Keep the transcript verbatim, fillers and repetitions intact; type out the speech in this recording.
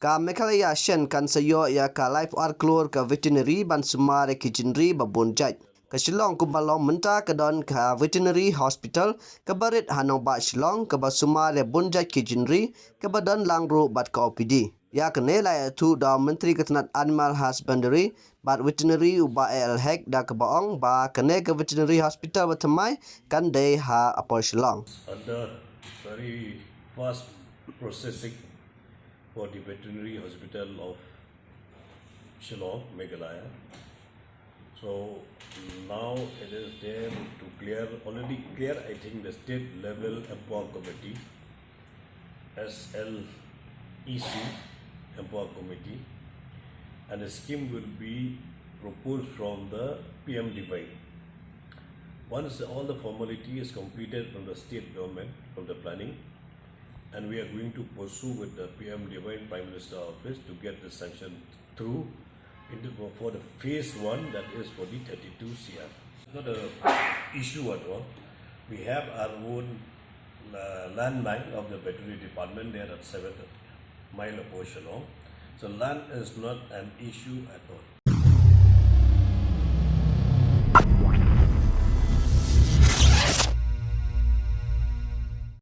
Ka Meghalaya Shen kan sa ïoh ïa ka lai phew ar klur ka veterinary ban sumar ïa ki jingri ba bun jait. Ka Shillong kumba long mynta ka don ka veterinary hospital kaba rit ha nongbah Shillong kaba sumar ïa bun jait ki jingri kaba don lang ruh bad ka O P D. Ïa kane la ïathuh da u Myntri ka tnat Animal Husbandry bad Veterinary u Bah A L Hek da kaba ong ba kane ka veterinary hospital ba thymmai kan dei ha Upper Shillong. Under very fast processing for the veterinary hospital of Shillong, Meghalaya. So now it is there to clear, already clear, I think, the state level empower committee, S L E C empower committee, and the scheme will be proposed from the P M D Y. Once all the formality is completed from the state government, from the planning, and we are going to pursue with the P M D Y, Prime Minister Office, to get the sanction through in the, for the phase one, that is for the thirty-two C R. It's not a issue at all. We have our own uh, land bank of the veterinary department there at seven mile of Shillong. So land is not an issue at all.